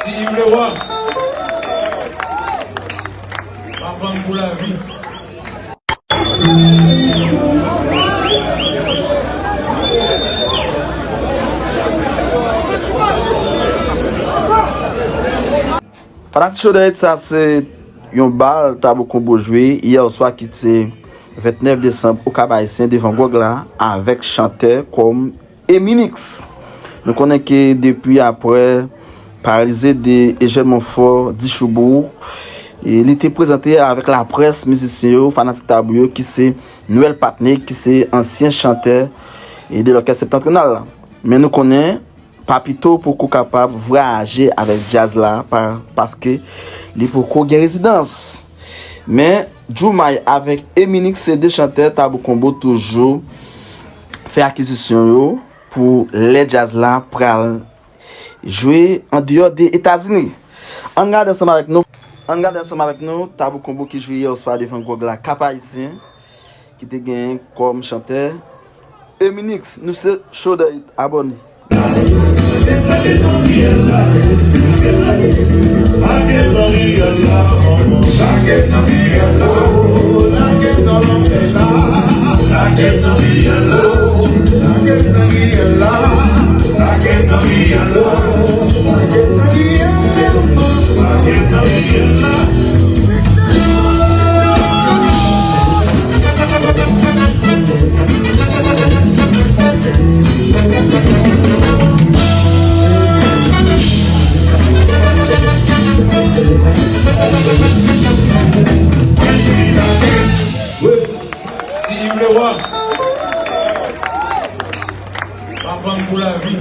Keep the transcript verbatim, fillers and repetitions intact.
Ti Yves Leroy, pa pran pou lavi. Fanatik Show Dayit, sa se yon bal Tabou Combo jwe yè swa ki se vennèf desanm o Kap Ayisyen devan Gwòg la avèk chantè kòm Eminix. Nou konnen ke depi apre paralize de Eugène Montfort Dichoubou, e li te prezante avèk laprès mizisyen yo, fanatik Tabou yo, ki se Noël Patney, ki se ansyen chantè e de lòkès Septentrional la. Men nou konnen Papito poko kapab vwayaje avèk djaz la pa, paske li poko gen rezidans. Men Djoumay avèk Eminix se de chantè Tabou Combo toujou fè akizisyon yo pou lè djaz la pral jwe andeyò de Etazini. Ann gade ansanm avèk nou. Ann gade ansanm avèk nou Tabou Combo ki jwe yè swa devan Gwòg la, Kap Ayisyen, ki te genyen kòm chantè Eminix. Nou se Show Dayit, abòne. Ti Yves Leroy, pa pran pou lavi.